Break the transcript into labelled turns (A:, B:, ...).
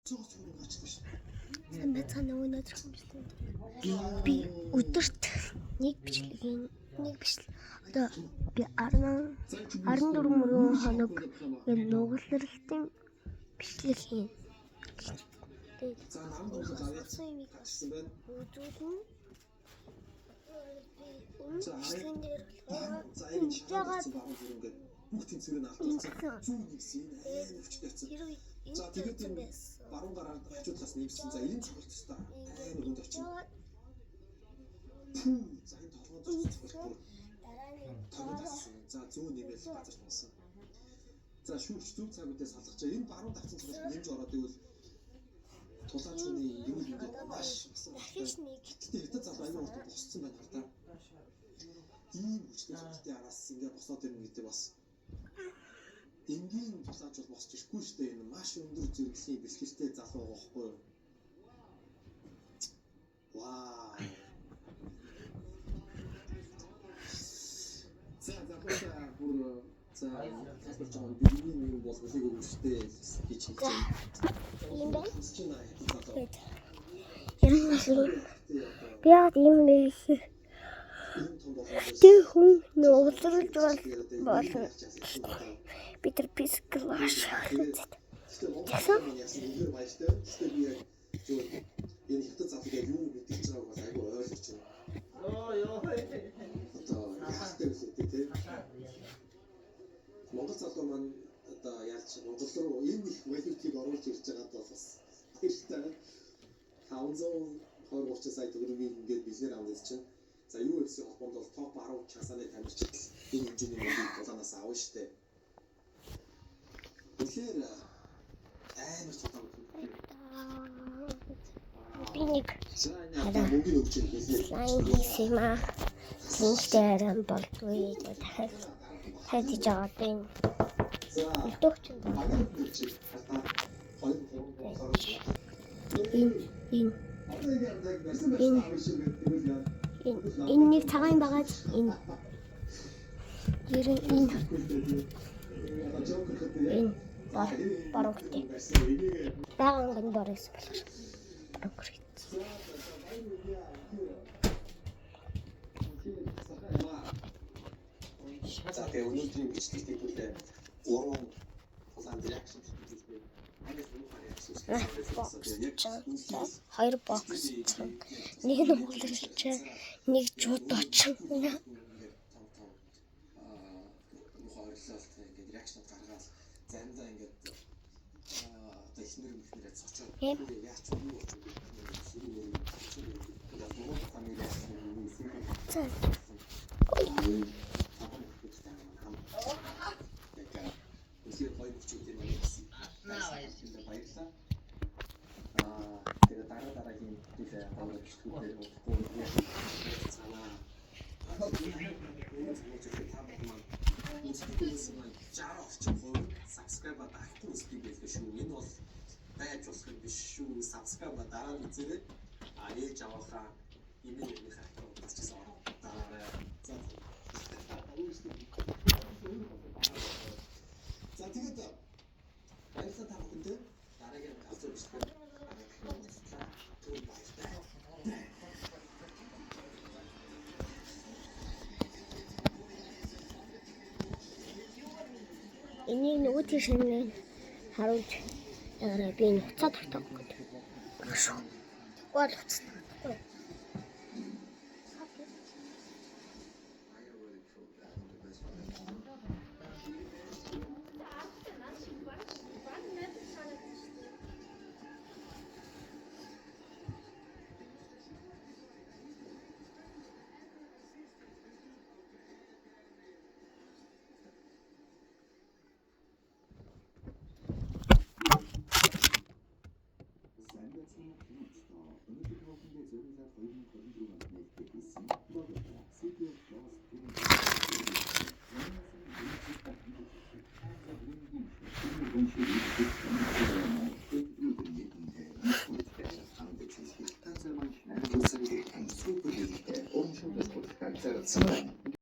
A: Сайн байцгаана уу, өнөөдөр бичлэг. Би өдөрт нэг бичлэгийн нэг бичлэг. Одоо би 10 14 мөрөн хоног энэ нугалралтын бичлэг хийн. Тэгээд сонссон юмыг үзүүлнэ. Би өмнө бичлэгэн дээр болохоор ингэж байгаа
B: Бүх тэнцвэрийг алдсан. Зүүн нэгсэн энэ амар хүчтэй байсан.
A: тэр үед
B: За
A: энэ
B: тэгээд
A: тавьсан
B: энэ
A: байсан.
B: баруун гараар хажуу талаас нэмсэн. За энэ цохилт өстой амар хүнд очив. Пүү. За энэ толгойн зурц цохилт бүр
A: Дараа нь
B: тогон тассан. За зүүн нэмэл газар тунсан. За шүүгч зөв цаг үдээ салгажээ. Энэ баруун давцсан цохилт нэмж ороод ивэл тулаач хүний эрүүл мэндэд маш
A: дахиж нэг
B: Гэтэ хятад залуу аюу урт босцсон байна хар та. Ийм хүчтэй цохилтын араас ингээ босоод ирнэ гэдэг бас энгийн тулаач бол босч ирэхгүй шүү дээ. Энэ маш өндөр зэрэглэлийн бэлтгэлтэй залуу байгаа байхгүй юу? Вау. За залуусаа бүр за тайлбарж байгаа нь бидний юм бол хүлээг өгөх шүү дээ гэж хэлж байна.
A: Ийм байна.
B: Сонсож байна хятад залуу.
A: Тэгээд ер нь бол ийм.
B: Гэтэ одоо
A: Би яг ийм байх.
B: ийм том боломжтой
A: Тэр хүн нугалруулж болно. Би тэр писклаш.
B: Тэгсэн. Яасан үнээр баяртай. Гэхдээ би яг зөв энэ хятад залууг яг юу мэдэрч байгааг бас айгүй ойлгож байна. Одоо яахтай вэ гэдэг тийм. Монгол залуу маань одоо ялж Монгол руу энэ их валютыг оруулж ирж байгаад бол бас баяртай байна. 520 30 сая төгрөгийг ингээд бизнес авна гэж чинь. За UFC холбоонд бол топ 10 чансааны тамирчид энэ хэмжээний мөнгийг тулаанаас авна штэ. Тэгэхээр амар цутаа.
A: Би нэг
B: За энэ одоо мөнгөний өгч юм хэлээ.
A: слайм хийсэн юм аа. Тэнхтэй арай болдгүй. Дахиад хайж байгаа одоо энэ
B: За
A: өдөөх чинь
B: багийн өгч хартаа 2 3 4
A: энэ энэ
B: Одоо яг барьсан барьсан авах шиг тэгвэл яа.
A: энэ энэ нэг цагаан багаж энэ ер нь энэ энэ бор боронхтой. Бага анган бор гэсэн болохоор боронх хэрэгтэй.
B: За тэгээ өнөөдрийн бичлэгт хэдүүлээ гурван тулаан реакшн хийлээ. Англи муухай реакшн
A: Бокс хоёр бокс нэг нь монголч нэг жудоч.
B: Ингээд том том муухай орилол ингээд реакшн гаргаал заримдаа ингээд одоо эхнэр мөхнөрөө цочоод яач юу болж ингээд муу таны реакшн юу
A: За
B: үнэхээр гоё мөчүүд юм байна гэсэн. Баярлалаа. Аа тэгээ дараа дараагийн хэдүүлээ гоё бичлэгүүдээр уулзахгүй цанаа. Та бүхэн маань үздэг маань 60 орчим хувь subscribe дарахгүй үздэг байлээ шүү. Энэ бол байж болох юм биш шүү. Subscribe дараа нь үзээрэй. А ээж аваахаа имэйл өгнийхээ аккаунтаас ч гэсэн ороо дараарай. За. За тэгээд баярлалаа та бүхэндээ. Дараагийн галзуу бичлэгээр дараа уулзлаа. Түр баяртай.
A: Энийг нөгөө тийш шинэ харуулж ягаараа би энэ хуцаа тогтоох гэдэг. Шүү. Тэгвэл бол хуцаа тогтохгүй.
C: Сайн байцгаана уу? Өнөөдөр та бүхэндээ зориулаад 2024 онд нээлттэй хийсэн